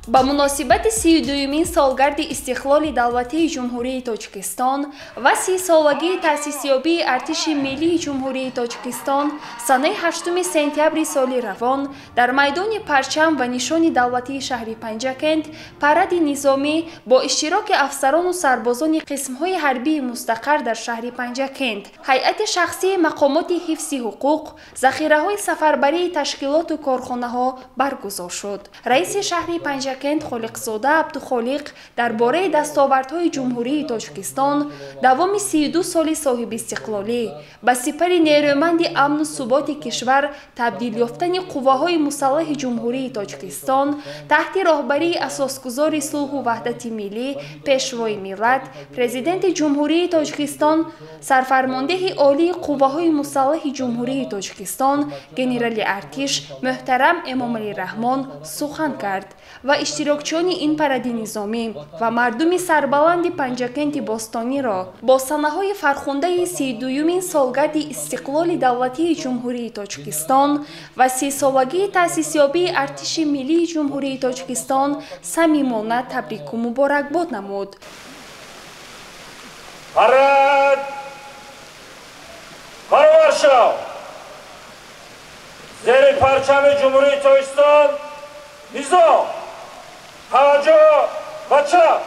Ба муносибати 32-юмин солгарди истиқлоли давлатии Ҷумҳурии Тоҷикистон ва 30-солагии таъсисёбии Артиши Миллии Ҷумҳурии Тоҷикистон санаи 8 сентябри соли равон дар майдони парчам ва нишони давлатии шаҳри Панҷакент паради низомӣ бо иштироки афсарону сарбозони қисмҳои ҳарбии мустақар дар шаҳри Панҷакент, ҳайати шахсии мақомоти ҳифзи ҳуқуқ, захираҳои сафарбарии ташкилоту корхонаҳо баргузор шуд. Раиси шаҳри Панҷакент Холиқзода Абдухолиқ дар бораи дастовардҳои Ҷумҳурии Тоҷикистон давоми 32 соли соҳибистиқлолӣ ба сипари нерӯманди амну суботи кишвар табдил ёфтани қувваҳои мусаллаҳи Ҷумҳурии Тоҷикистон таҳти роҳбарии асосгузори сулҳу ваҳдати миллӣ, Пешвои миллат, Президенти Ҷумҳурии Тоҷикистон, сарфармондеҳи олии қувваҳои мусаллаҳи Ҷумҳурии Тоҷикистон, генерали артиш муҳтарам Эмомалӣ Раҳмон сухан кард ва иштирокчиёни ин паради низомӣ ва мардуми сарбаланди Панҷакенти бостониро бо санаҳои фархундаи 32-юмин солгарди истиқлоли давлатии Ҷумҳурии Тоҷикистон ва 30-солагии таъсисёбии Артиши Миллии Ҷумҳурии Тоҷикистон самимона табрику муборакбод намуд. Парад баровар шав! Зери парчами Ҷумҳурии Тоҷикистон низом! таваҷҷӯҳ ва чап!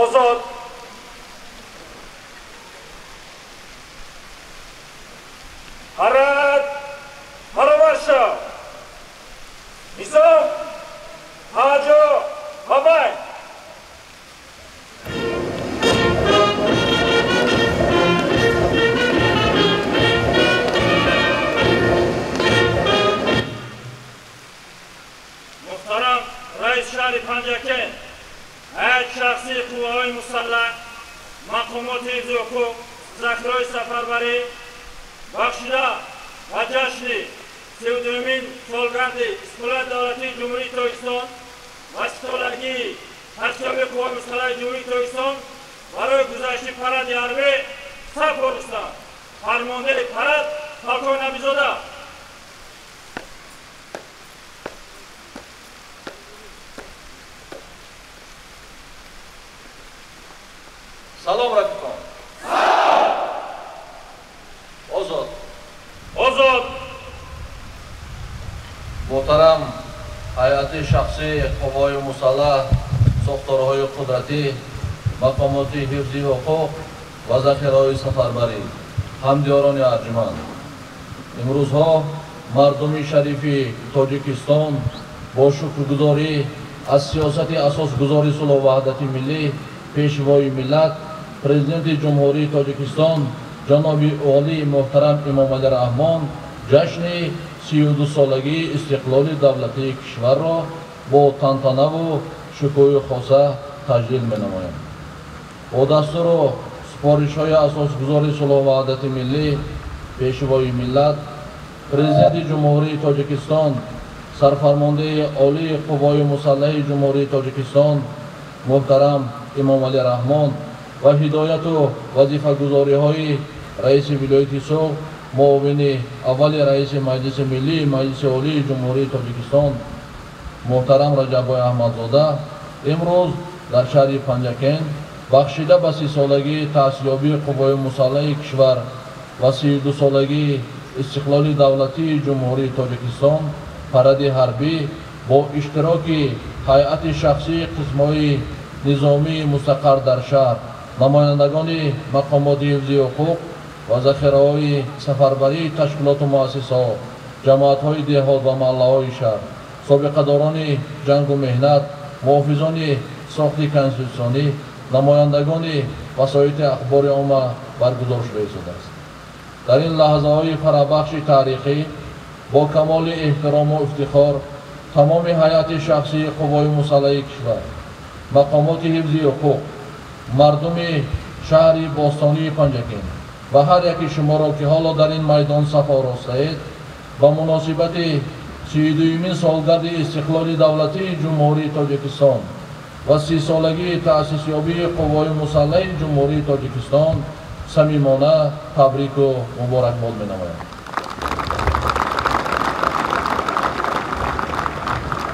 Озод! Парад баровар шав! Низом! Таваҷҷӯҳ ва байн! Муҳтарам раиси шаҳри Панҷакент, ҳайати шахсии қувваҳои мусаллаҳ, мақомоти ҳифзи ҳуқуқ, захираҳои сафарбарӣ бахшида ва ҷашни 32-мин солгарди истиқлолияти давлатии Ҷумҳурии Тоҷикистон ва 30-солагии таъсисёбии Қувваҳои мусаллаҳи Ҷумҳурии Тоҷикистон барои гузариши паради ҳарбӣ саф оростанд. Фармондеҳи парад полковник Набизода. Салом, рафиқон! Салом! Озод! Озод! Муҳтарам ҳайати шахсии қувваҳои мусаллаҳ, сохторҳои қудратӣ, мақомоти ҳифзи ҳуқуқ ва захираҳои сафарбарӣ, ҳамдиёрони арҷманд, имрӯзҳо мардуми шарифи Тоҷикистон бо шукргузорӣ аз сиёсати асосгузори сулҳу ваҳдати миллӣ, пешвои миллат, президенти Ҷумҳурии Тоҷикистон ҷаноби олии муҳтарам Эмомалӣ Раҳмон ҷашни 32-солагии истиқлоли давлатии кишварро бо тантанаву шукӯҳи хоса таҷлил менамоянд. Бо дастуру супоришҳои асосгузори сулҳу ваҳдати миллӣ, пешвои миллат, президенти Ҷумҳурии Тоҷикистон, сарфармондеҳи олии қувваҳои мусаллаҳи Ҷумҳурии Тоҷикистон муҳтарам Эмомалӣ Раҳмон ва ҳидояту вазифагузориҳои раиси вилояти Суғд, муовини аввали раиси Маҷлиси Миллии Маҷлиси Олии Ҷумҳурии Тоҷикистон муҳтарам Раҷаббой Аҳмадзода имрӯз дар шаҳри Панҷакент бахшида ба 30-солагии таъсисёбии қувваҳои мусаллаҳи кишвар ва 32-солагии истиқлоли давлатии Ҷумҳурии Тоҷикистон паради ҳарбӣ бо иштироки ҳайати шахсии қисмҳои низомии мустақар дар шаҳр, намояндагони мақомоти ҳифзи ҳуқуқ ва захираҳои сафарбарии ташкилоту муассисаҳо, ҷамоатҳои деҳот ва маҳаллаҳои шаҳр, собиқадорони ҷангу меҳнат, муҳофизони сохти конститутсионӣ, намояндагони васоити ахбори омма баргузор шуда истодааст. Дар ин лаҳзаҳои фарабахши таърихӣ бо камоли эҳтирому ифтихор тамоми ҳайати шахсии қувваҳои мусаллаҳи кишвар, мақомоти ҳифзи ҳуқуқ, мардуми шаҳри бостонии Панҷакент ва ҳар яки шуморо, ки ҳоло дар ин майдон саф оростаед, ба муносибати 32-юмин солгарди истиқлоли давлатии Ҷумҳурии Тоҷикистон ва 30-солагии таъсисёбии қувваҳои мусаллаҳи Ҷумҳурии Тоҷикистон самимона табрику муборакбод менамоям.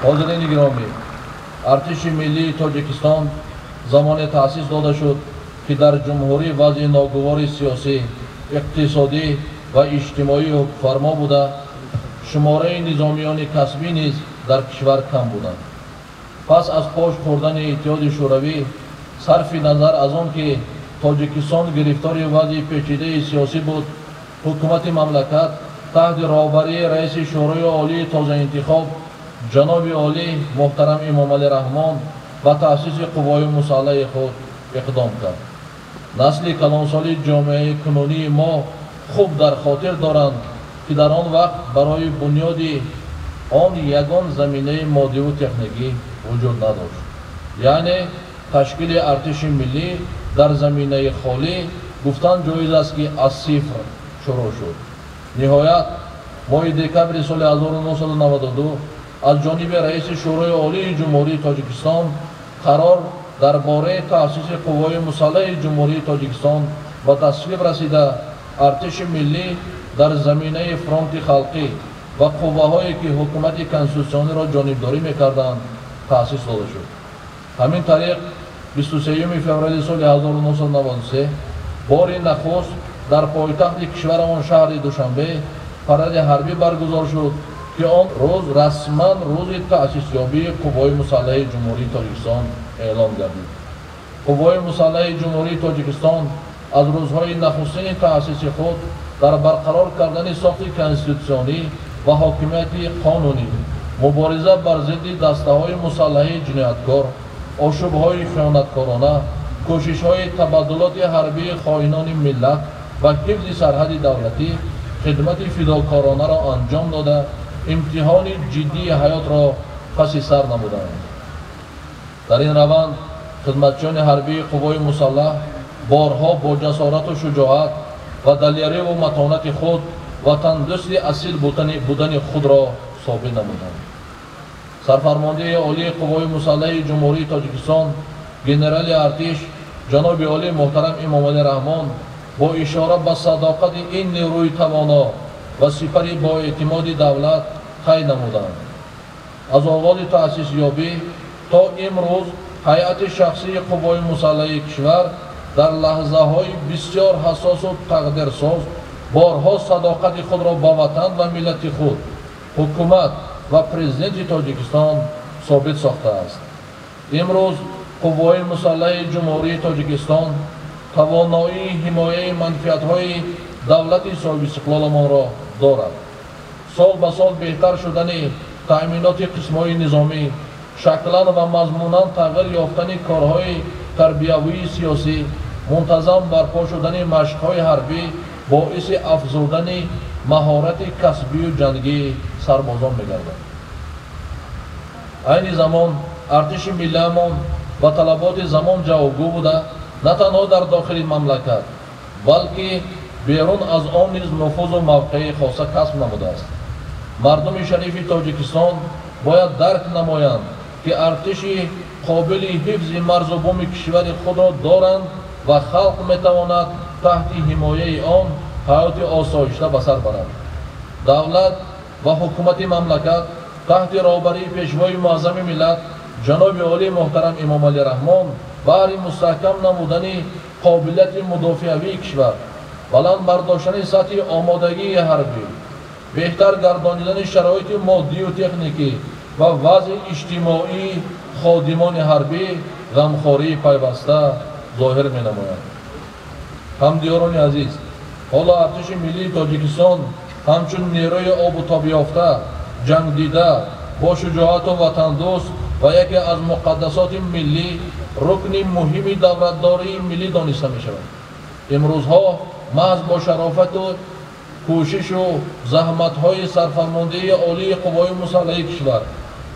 Ҳозирини гиромӣ, артиши миллии Тоҷикистон замоне таъсис дода шуд, ки дар ҷумҳурӣ вазъи ногувори сиёсӣ, иқтисодӣ ва иҷтимоӣ ҳукмфармо буда, шумораи низомиёни касбӣ низ дар кишвар кам буданд. Пас аз пош хӯрдани Иттиҳоди Шӯравӣ, сарфи назар аз он ки Тоҷикистон гирифтори вазъи печидаи сиёсӣ буд, ҳукумати мамлакат таҳти роҳбарии раиси Шӯрои Олии тозаинтихоб ҷаноби олӣ муҳтарам Эмомалӣ Раҳмон ба таъсиси қувваҳои мусаллаҳи худ иқдом кард. Насли калонсоли ҷомеаи кунунии мо хуб дар хотир доранд, ки дар он вақт барои бунёди он ягон заминаи моддиву техникӣ вуҷуд надошт. Яъне ташкили артиши миллӣ дар заминаи холӣ гуфтан ҷоиз аст, ки аз сифр шурӯъ шуд. Ниҳоят моҳи декабри соли 1992 аз ҷониби раиси Шӯрои Олии Ҷумҳурии Тоҷикистон қарор дар бораи таъсиси қувваҳои мусаллаҳи Ҷумҳурии Тоҷикистон ба тасвиб расида, артиши миллӣ дар заминаи фронти халқӣ ва қувваҳое ки ҳукумати конститутсиониро ҷонибдорӣ мекарданд таъсис дода шуд. Ҳамин тариқ 23 феврали соли 1993 бори нахуст дар пойтахти кишварамон шаҳри Душанбе паради ҳарбӣ баргузор шуд, ки он рӯз расман рӯзи таъсисёбии қувваҳои мусаллаҳи Ҷумҳурии Тоҷикистон эълон гардид. Қувваҳои мусаллаҳи Ҷумҳурии Тоҷикистон аз рӯзҳои нахустини таъсиси худ дар барқарор кардани сохти конститутсионӣ ва ҳокимияти қонунӣ, мубориза бар зидди дастаҳои мусаллаҳи ҷинояткор, ошӯбҳои хиёнаткорона, кӯшишҳои табаддулоти ҳарбии хоинони миллат ва ҳифзи сарҳади давлатӣ хидмати фидокоронаро анҷом дода, имтиҳони ҷиддии ҳаётро паси сар намуданд. Дар ин раванд хидматчиёни ҳарбии қувваҳои мусаллаҳ борҳо бо ҷасорату шуҷоат ва далериву матонати худ ватандӯсти асил будани худро собит намуданд. Сарфармондеҳи Олии Қувваҳои Мусаллаҳи Ҷумҳурии Тоҷикистон генерали артиш ҷаноби олӣ муҳтарам Эмомалӣ Раҳмон бо ишора ба садоқати ин нерӯи тавоно ва сипари боэътимоди давлат қайд намуданд. Аз оғози таъсисёбӣ то имрӯз ҳайати шахсии қувваҳои мусаллаҳи кишвар дар лаҳзаҳои бисёр ҳассосу тақдирсоз борҳо садоқати худро ба ватан ва миллати худ, ҳукумат ва президенти Тоҷикистон собит сохтааст. Имрӯз қувваҳои мусаллаҳи Ҷумҳурии Тоҷикистон тавоноии ҳимояи манфиатҳои давлати соҳибистиқлоламонро дорад. Сол ба сол беҳтар шудани таъминоти қисмҳои низомӣ, шаклан ва мазмунан тағйир ёфтани корҳои тарбиявии сиёсӣ, мунтазам барпо шудани машқҳои ҳарбӣ боиси афзудани маҳорати касбию ҷангии сарбозон мегардад. Айни замон артиши миллиамон ба талаботи замон ҷавобгӯ буда, на танҳо дар дохили мамлакат, балки берун аз он низ нуфузу мавқеи хоса касб намудааст. Мардуми шарифи Тоҷикистон бояд дарк намоянд, ки артиши қобили ҳифзи марзу буми кишвари худро доранд ва халқ метавонад таҳти ҳимояи он ҳаёти осоишта ба сар барад. Давлат ва ҳукумати мамлакат таҳти роҳбарии пешвои муаззами миллат ҷаноби олӣ муҳтарам Эмомалӣ Раҳмон баҳри мустаҳкам намудани қобилияти мудофиавии кишвар, баланд бардоштани сатҳи омодагии ҳарбӣ, беҳтар гардонидани шароити моддию техникӣ ва вазъи иҷтимоии ходимони ҳарбӣ ғамхории пайваста зоҳир менамояд. Ҳамдиёрони азиз, ҳоло артиши миллии Тоҷикистон ҳамчун нерӯи обу тобёфта, ҷангдида, бо шуҷоату ватандӯст ва яке аз муқаддасоти миллӣ, рукни муҳими давлатдории миллӣ дониста мешавад. Имрӯзҳо маҳз бо шарофату кӯшишу заҳматҳои сарфармондеҳии Олии Қувваҳои Мусаллаҳи кишвар,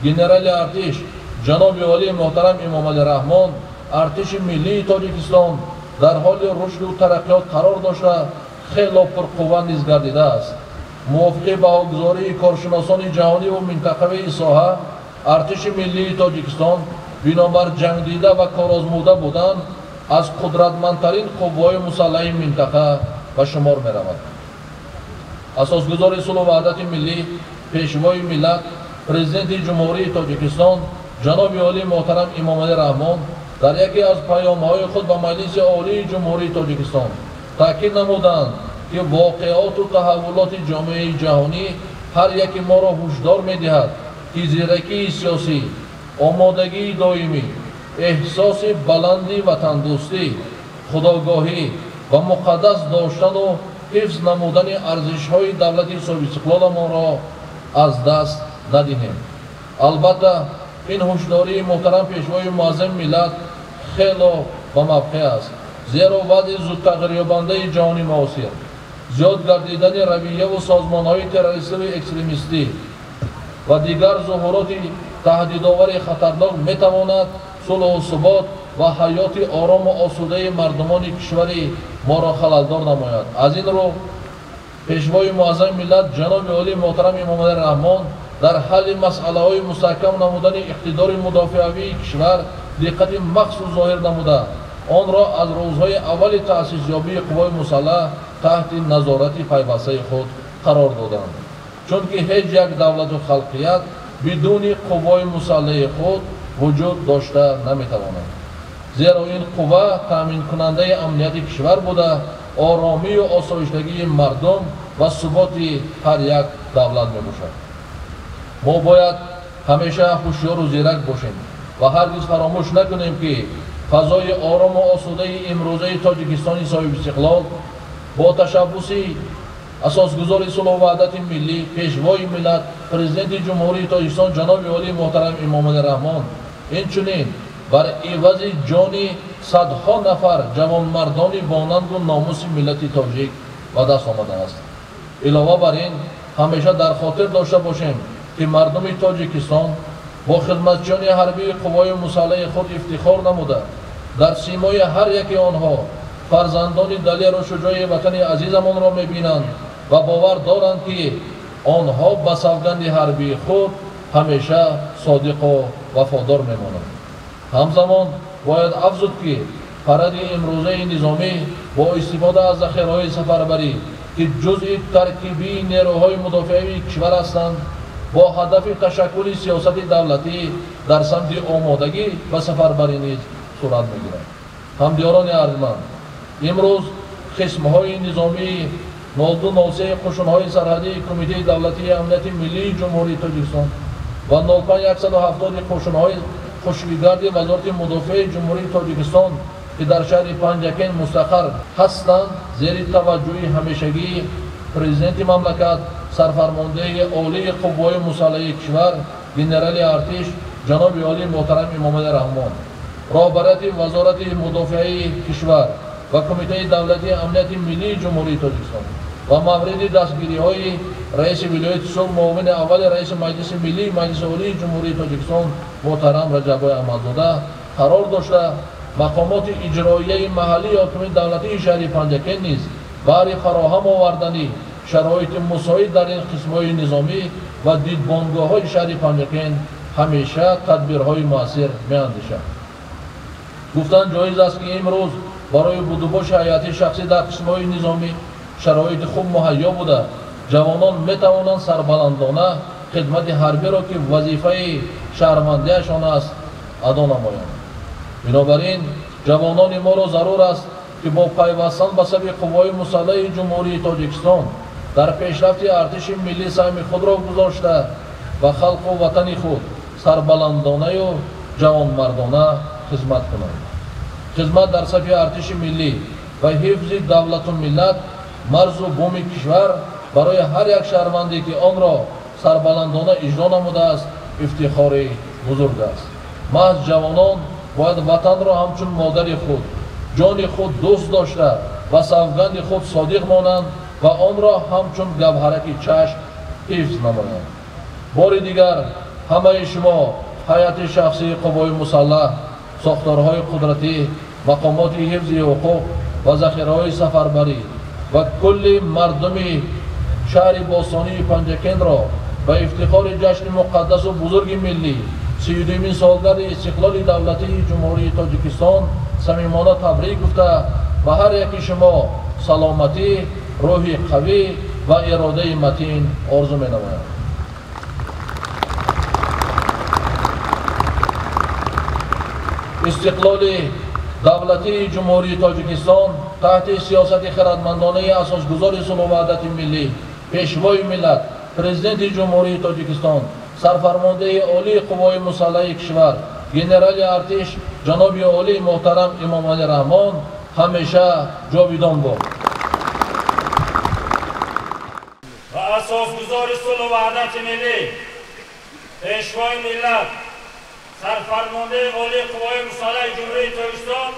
генерали артиш ҷаноби олӣ муҳтарам Эмомалӣ Раҳмон артиши миллии Тоҷикистон дар ҳоли рушду тараққиёт қарор дошта, хело пурқувва низ гардидааст. Мувофиқи баҳогузории коршиносони ҷаҳониву минтақавии соҳа, артиши миллии Тоҷикистон бинобар ҷангдида ва корозмуда будан аз қудратмандтарин қувваҳои мусаллаҳи минтақа ба шумор меравад. Асосгузори сулҳу ваҳдати миллӣ, пешвои миллат, президенти Ҷумҳурии Тоҷикистон ҷаноби олӣ муҳтарам Эмомалӣ Раҳмон дар яке аз паёмҳои худ ба Маҷлиси Олии Ҷумҳурии Тоҷикистон таъкид намуданд, ки воқеоту таҳаввулоти ҷомеаи ҷаҳонӣ ҳар яке моро ҳушдор медиҳад, ки зиракии сиёсӣ, омодагии доимӣ, эҳсоси баланди ватандӯстӣ, худогоҳӣ ва муқаддас доштану ҳифз намудани арзишҳои давлати соҳибистиқлоламонро аз даст надиҳем. Албатта, ин ҳушдории муҳтарам пешвои муаззами миллат хело ба мавқеъ аст, зеро вазъи зудтағйирёбандаи ҷаҳони муосир, зиёд гардидани равияву созмонҳои террористиву экстремистӣ ва дигар зуҳуроти таҳдидовари хатарнок метавонад сулҳу субот ва ҳаёти орому осудаи мардумони кишвари моро халалдор намояд. Аз ин рӯ пешвои муаззами миллат ҷаноби олӣ муҳтарам Эмомалӣ Раҳмон дар ҳалли масъалаҳои мустаҳкам намудани иқтидори мудофиавии кишвар диққати махсус зоҳир намуда, онро аз рӯзҳои аввали таъсисёбии қувваҳои мусаллаҳ таҳти назорати пайвастаи худ қарор доданд. Чунки ҳеҷ як давлату халқият бидуни қувваҳои мусаллаҳи худ вуҷуд дошта наметавонад. Зеро ин қувва таъминкунандаи амнияти кишвар буда, оромию осоиштагии мардум ва суботи ҳар як давлат мебошад. Мо бояд ҳамеша ҳушёру зирак бошем ва ҳаргиз фаромӯш накунем, ки фазои орому осудаи имрӯзаи Тоҷикистони соҳибистиқлол бо ташаббуси асосгузори сулҳу ваҳдати миллӣ, пешвои миллат, президенти Ҷумҳурии Тоҷикистон ҷаноби олӣ муҳтарам Эмомалӣ Раҳмон, инчунин бар ивази ҷони садҳо нафар ҷавонмардони бонангу номуси миллати тоҷик ба даст омадааст. Илова бар ин, ҳамеша дар хотир дошта бошем, ки мардуми Тоҷикистон бо хидматчиёни ҳарбии қувваҳои мусаллаҳи худ ифтихор намуда, дар симои ҳар яке онҳо фарзандони далеру шуҷои ватани азизамонро мебинанд ва бовар доранд, ки онҳо ба савганди ҳарбии худ ҳамеша содиқу вафодор мемонанд. Ҳамзамон бояд афзуд, ки паради имрӯзаи низомӣ бо истифода аз захираҳои сафарбарӣ, ки ҷузъи таркибии нерӯҳои мудофиавии кишвар ҳастанд, бо ҳадафи ташаккули сиёсати давлатӣ дар самти омодагӣ ба сафарбарӣ низ сурат мегирад. Ҳамдиёрони арҷманд, имрӯз қисмҳои низомии 0203 қушунҳои сарҳадии Кумитаи давлатии амнияти миллии Ҷумҳурии Тоҷикистон ва 05170 қушунҳои хушкигарди Вазорати мудофиаи Ҷумҳурии Тоҷикистон, ки дар шаҳри Панҷакент мустақар ҳастанд, зери таваҷҷӯҳи ҳамешагии президенти мамлакат, сарфармондеҳи олии қувваҳои мусаллаҳи кишвар, генерали артиш ҷаноби олии муҳтарам Эмомалӣ Раҳмон, роҳбарияти Вазорати мудофиаи кишвар ва Кумитаи давлатии амнияти миллии Ҷумҳурии Тоҷикистон ва мавриди дастгириҳои раиси вилояти Суғд, муовини аввали раиси Маҷлиси миллии Маҷлиси Олии Ҷумҳурии Тоҷикистон муҳтарам Раҷаббой Аҳмадзода қарор дошта, мақомоти иҷроияи маҳаллии ҳокимияти давлатии шаҳри Панҷакент низ баҳри фароҳам овардани шароити мусоид дар ин қисмҳои низомӣ ва дидбонгоҳҳои шаҳри Панҷакент ҳамеша тадбирҳои муассир меандешад. Гуфтан ҷоиз аст, ки имрӯз барои будубоши ҳайати шахсӣ дар қисмҳои низомӣ шароити хуб муҳайё буда, ҷавонон метавонанд сарбаландона хидмати ҳарбиро, ки вазифаи шаҳрвандиашон аст, адо намоянд. Бинобар ин ҷавонони моро зарур аст, ки бо пайвастан ба сафи қувваҳои мусаллаҳи Ҷумҳурии Тоҷикистон дар пешрафти артиши миллӣ саҳми худро гузошта, ба халқу ватани худ сарбаландонаю ҷавонмардона хизмат кунанд. Хизмат дар сафи артиши миллӣ ва ҳифзи давлату миллат, марзу буми кишвар барои ҳар як шаҳрванде, ки онро сарбаландона иҷро намудааст, ифтихори бузург аст. Маҳз ҷавонон бояд ватанро ҳамчун модари худ, ҷони худ дӯст дошта ва савганди худ содиқ монанд ва онро ҳамчун гавҳараки чашм ҳифз намоянд. Бори дигар ҳамаи шумо, ҳайати шахсии қувваҳои мусаллаҳ, сохторҳои қудратӣ, мақомоти ҳифзи ҳуқуқ ва захираҳои сафарбарӣ ва кулли мардуми шаҳри бостонии Панҷакентро ба ифтихори ҷашни муқаддасу бузурги миллӣ, 32-мин солгарди истиқлоли давлатии Ҷумҳурии Тоҷикистон самимона табрик гуфта, ба ҳар яки шумо саломатӣ, рӯҳи қавӣ ва иродаи матин орзу менамоям. Истиқлоли давлатии Ҷумҳурии Тоҷикистон таҳти сиёсати хирадмандонаи асосгузори сулҳу ваҳдати миллӣ, пешвои миллат, президенти Ҷумҳурии Тоҷикистон, сарфармондеҳи олии қувваҳои мусаллаҳи кишвар, генерали артиш ҷаноби олии муҳтарам Эмомалӣ Раҳмон ҳамеша ҷовидон бод. Ва асосгузори сулҳу ваҳдати миллӣ, пешвои миллат, сарфармондеҳи олии қувваҳои мусаллаҳи Ҷумҳурии Тоҷикистон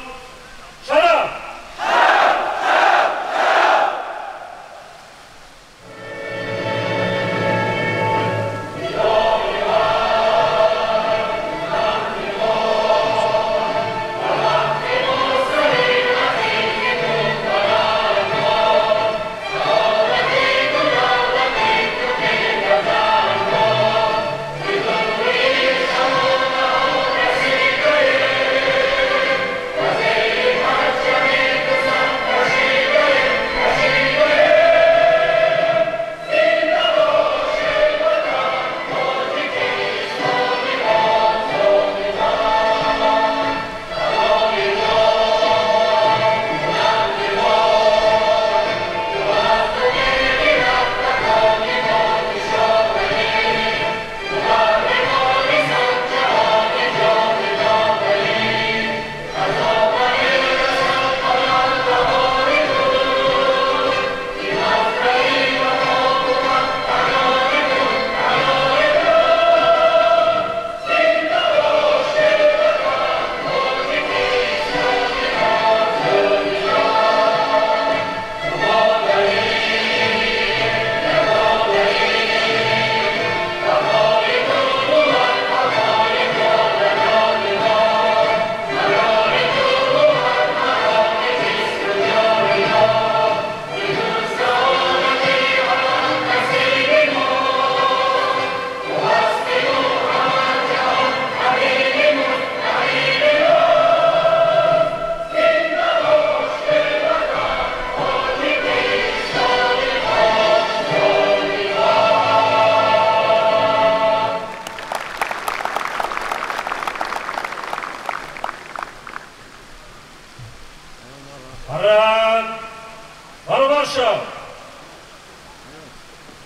шараф! Thank you.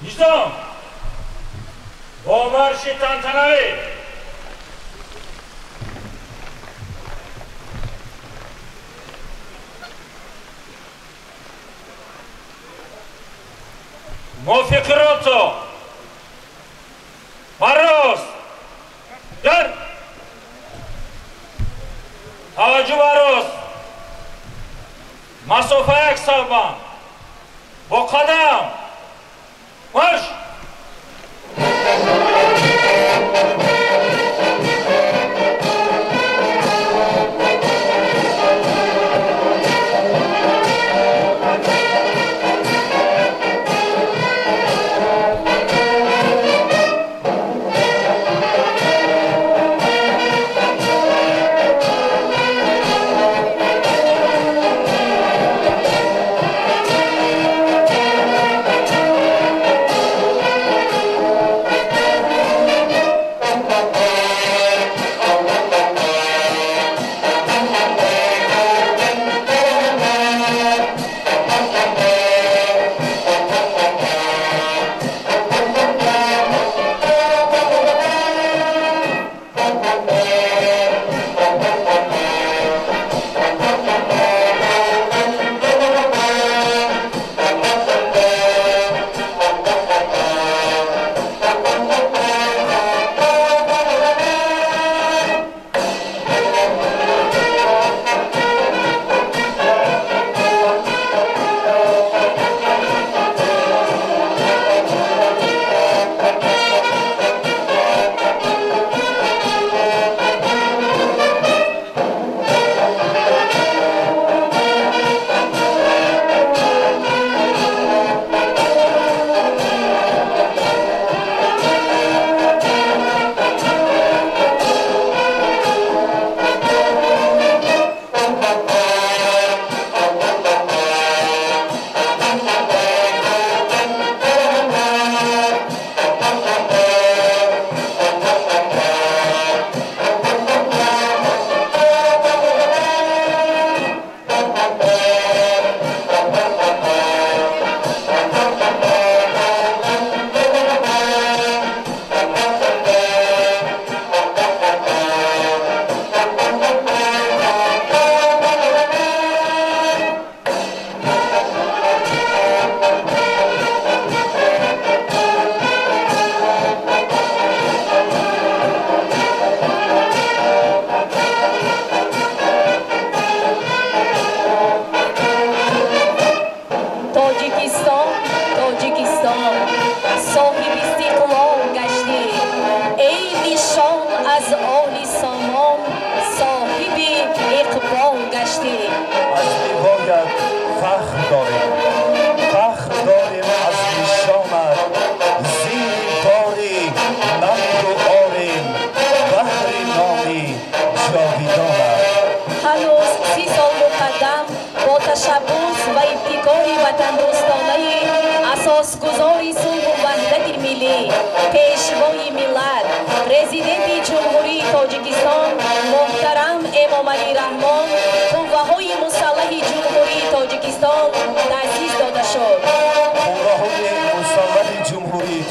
Низом бо марши тантанавӣ. Мувофиқи рота баррост дар таваҷҷӯҳ баррост масофа як савбанд бо қадам марш.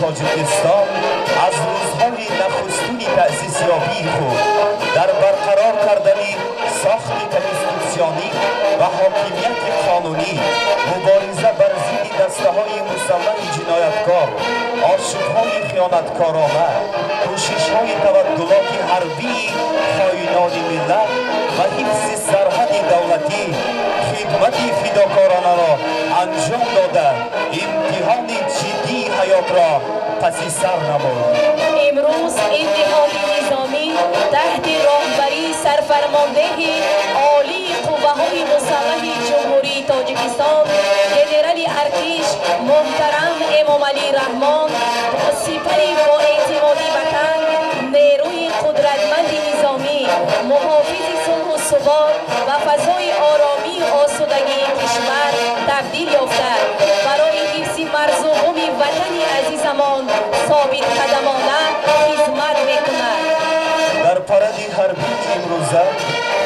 Тоҷикистон аз рӯзҳои нахустини таъсисёбии худ дар барқарор кардани сохти конститутсионӣ ва ҳокимияти қонунӣ, мубориза бар зидди дастаҳои мусаллаҳи ҷинояткор, ошӯбҳои хиёнаткорона, кӯшишҳои табаддулоти ҳарбии хоинони миллат ва ҳифзи сарҳади давлатӣ хидмати фидокоронаро анҷом дода, имтиҳони ҷиддии ҳаётро паси сар намуд. Имрӯз иттиҳоди низомӣ таҳти роҳбарии сарфармондеҳи олии қувваҳои мусаллаҳи Ҷумҳурии Тоҷикистон генерали артиш муҳтарам Эмомалӣ Раҳмон бо сипари боэътимоди ватан, нерӯи қудратманди низомӣ, муҳофизи сулҳу субот ва фазои оромию осудагии кишвар табдил ёфта, барои ҳифзи марзу буми ватани азизамон собитқадамона хизмат мекунад. Дар паради ҳарбии имрӯза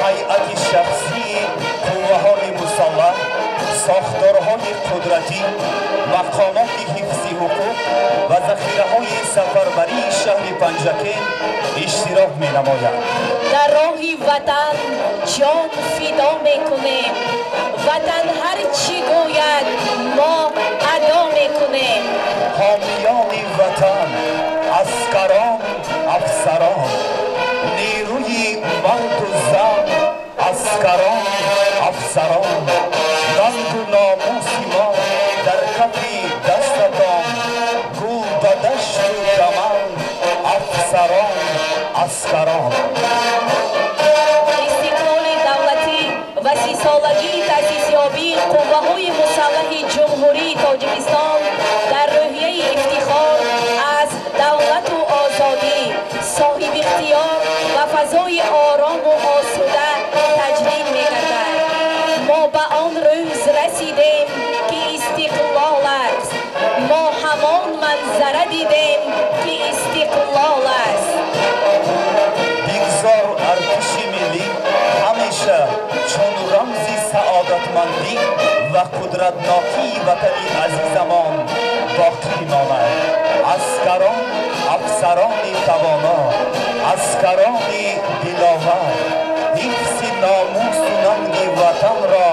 ҳайати шахсии қувваҳои мусаллаҳ, сохторҳои қудратӣ, мақомоти ҳифзи ҳуқуқ сафарбарии шаҳри Панҷакент иштирок менамояд. Дар роҳи ватан ҷон фидо мекунем, ватан ҳар чӣ гӯяд мо адо мекунем. Ҳомиёни ватан, аскарон, афсарон, нерӯи марду зан, аскарон, афсарон, нангу номуси мо дар кафи дастатон, гул ба дашту даман, афсарон, аскарон. Истиқлоли давлатӣ ва сисолагии таъсисёбии қувваҳои мусаллаҳи Ҷумҳурии Тоҷикистон дар рӯҳияи ифтихор аз давлату озодӣ, соҳибихтиёр ва фазои орому осуда таҷлил мегардад. Мо ба он рӯз расидем, ки истиқлол аст. Мо ҳамон манзара дидем, ки истиқлол аст. Бигзор артиши миллӣ ҳамеша чун рамзи саодатмандӣ ва қудратнокии ватани азизамон боқӣ бимонад. Аскарон, афсарони тавоно, аскарони диловар, ҳифзи номусу нанги ватанро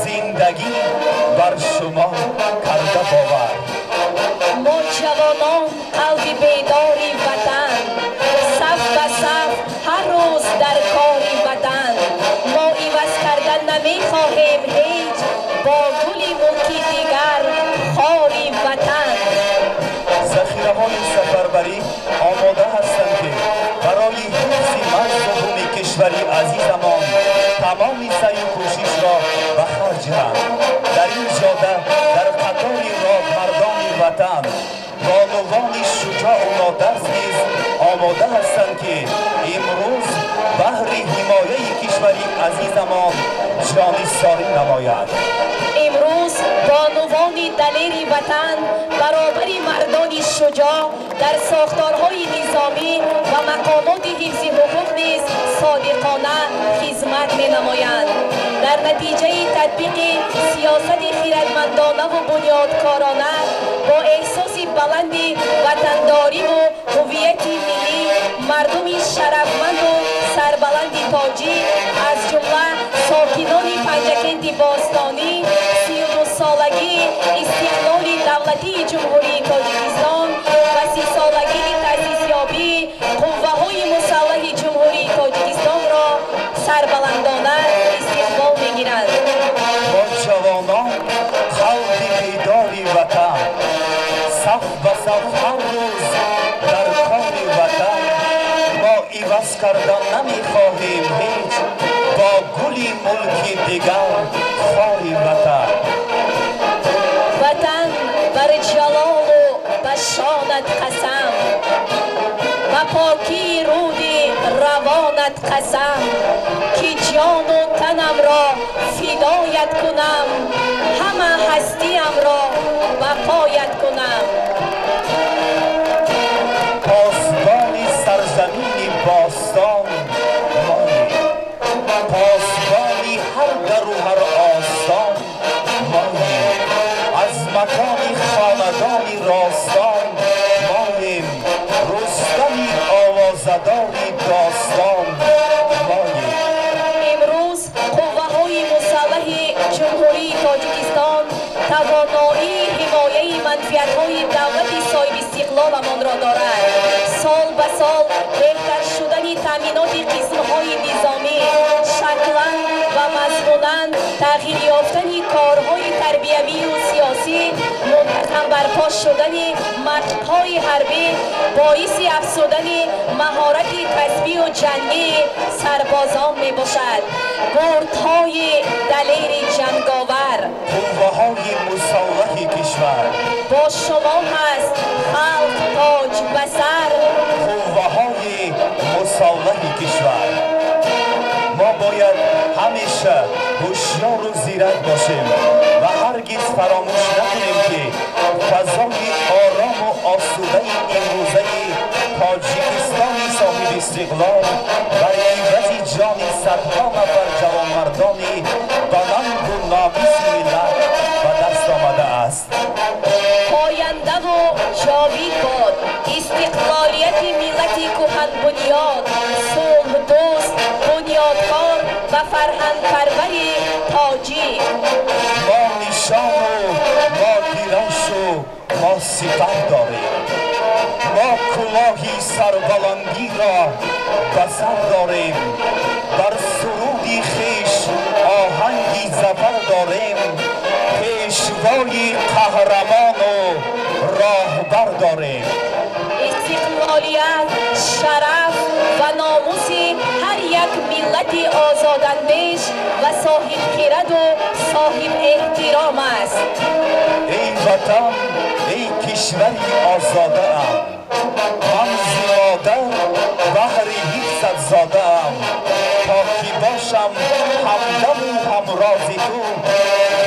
зиндагӣ бар шумо карда бовар. Мо ҷавонон қалби бедори ватан, саф ба саф ҳар рӯз дар кори ватан. Мо иваз кардан намехоҳем ҳеҷ бо гули мулки дигар хори ватан. Захираҳои сафарбарӣ омода ҳастанд, ки барои ҳифзи марзу буми кишвари азизамон тамоми саъю кӯшишро ба харҷ диҳанд. Дар ин ҷода дар қатори родмардони ватан бонувони шуҷоъу нодарс низ омода ҳастанд, ки имрӯз баҳри ҳимояи кишвари азизамон ҷонисорӣ намояд. Имрӯз бонувони далери ватан баробари мардони шуҷоъ дар сохторҳои низомӣ ва мақомоти ҳифзи ҳуқуқ низ содиқона хизмат менамоянд. Дар натиҷаи татбиқи сиёсати хирадмандонаву бунёдкорона бо эҳсоси баланди ватандориву ҳуввияти миллӣ, мардуми шарафманду сарбаланди тоҷик, аз ҷумла сокинони Панҷакенти бостонӣ, 32-солагии истиқлоли давлатии Ҷумҳурии Тоҷикистон ва 30-солагии таъсисёбии қувваҳои мусаллаҳи Ҷумҳурии Тоҷикистонро сарбаландона истиқбол мегиранд. Мо ҷавонон қалби бедори ватан, саф ба саф ҳар рӯз дар кори ватан. Мо иваз кардан намехоҳем ҳеҷ бо гули мулки дигар хори ватан. Ватан бар ҷалолу ба шонат қасам, ба покии руди равонат қасам, ки ҷону танамро фидоят кунам, ҳама ҳастиамро ба поят кунам. Посбони сарзамини бостон моем, посбони ҳар дару ҳар остон моем, аз макони хонадони ростон моем, рустами овозадори достон моем. Имрӯз қувваҳои мусаллаҳи Ҷумҳурии Тоҷикистон тавоноии ҳимояи манфиатҳои давлати соҳибистиқлоламонро дорад. Сол ба сол беҳтар шудани таъминоти қисмҳои низомӣ, шаклан ва мазмунан тағйир ёфтани корҳои тарбиявию сиёсӣ, мунтазам барпо шудани машқҳои ҳарбӣ боиси афзудани маҳорати касбию ҷангии сарбозон мебошад. Гурдҳои далери ҷанговар, қувваҳои мусаллаҳи кишвар, бо шумо ҳаст халқ тоҷ ба сар. Қувваҳои мусаллаҳи кишвар, мо бояд ҳамеша ҳушёру зирак бошем ва ҳаргиз фаромӯш накунем, ки фазои орому осудаи имрӯзаи Тоҷикистони соҳибистиқлол бар ивази ҷони садҳо нафар ҷавонмардони ба нангу номуси миллат ба даст омадааст. Пояндаву ҷовид бод истиқлолияти миллати кӯҳанбунёд, сулҳдӯст, бунёдкор ва фарҳангпарвари тоҷик. Мо нишону мо дирашу мо сипар дорем, мо кӯлоҳи сарбаландиро ба сар дорем, бар суруди хеш оҳанги зафар дорем, пешвои қаҳрамону роҳбар дорем. Истиқлолият шараф ва номуси ҳар як миллати озодандеш ва соҳибхираду соҳибэҳтиром аст. Эй ватан, эй кишвари озодаам, ман зи модар баҳри ҳифзат зодаам, то ки бошам ҳамдаму ҳамрози ту,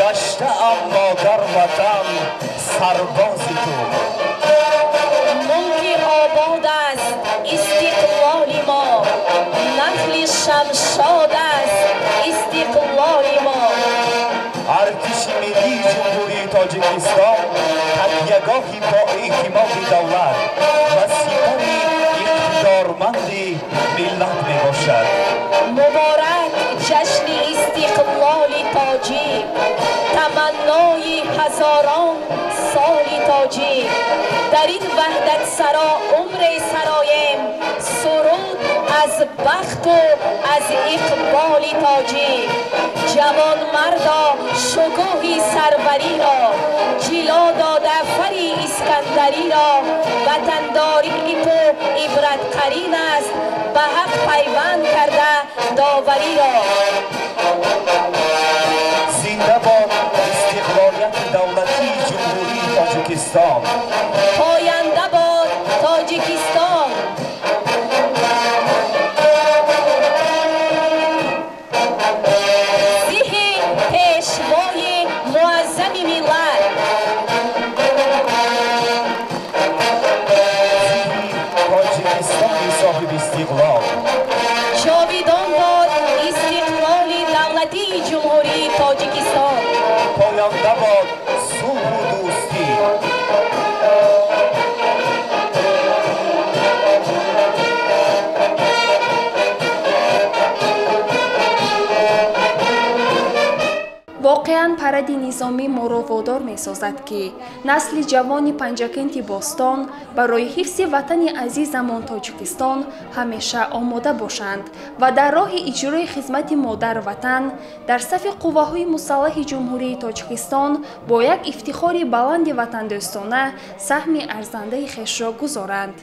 гаштаам модар ватан сарбози ту. Мулки обод аст истиқлоли мо, нахли шамшод аст истиқлоли мо. Артиши миллии Ҷумҳурии Тоҷикистон такягоҳи боэътимоди давлат ва сипари иқтидорманди миллат мебошад. Муборак ҷашни истиқлоли тоҷик, таманнои ҳазорон соли тоҷик. Дар ин ваҳдатсаро умре сароем, суруд аз бахту аз иқболи тоҷик. Ҷавонмардо шукӯҳи сарвариро, ҷило дода фари Искандариро, ватандории ту ибратқарин аст, ба ҳақ пайванд карда довариро. Зинда бод истиқлолияти давлатии Ҷумҳурии Тоҷикистон! Поянда бод Тоҷикистон! Зиҳи пешвои муаззами миллат, зиҳи Тоҷикистони соҳибистиқлол, ҷовидон бод истиқлоли давлатии Ҷумҳурии Тоҷикистон! Поянда бод сулҳу дӯстӣ! Воқеан, паради низомӣ моро водор месозад, ки насли ҷавони Панҷакенти бостон барои ҳифзи ватани азизамон Тоҷикистон ҳамеша омода бошанд ва дар роҳи иҷрои хизмати модар-ватан дар сафи қувваҳои мусаллаҳи Ҷумҳурии Тоҷикистон бо як ифтихори баланди ватандӯстона саҳми арзандаи хешро гузоранд.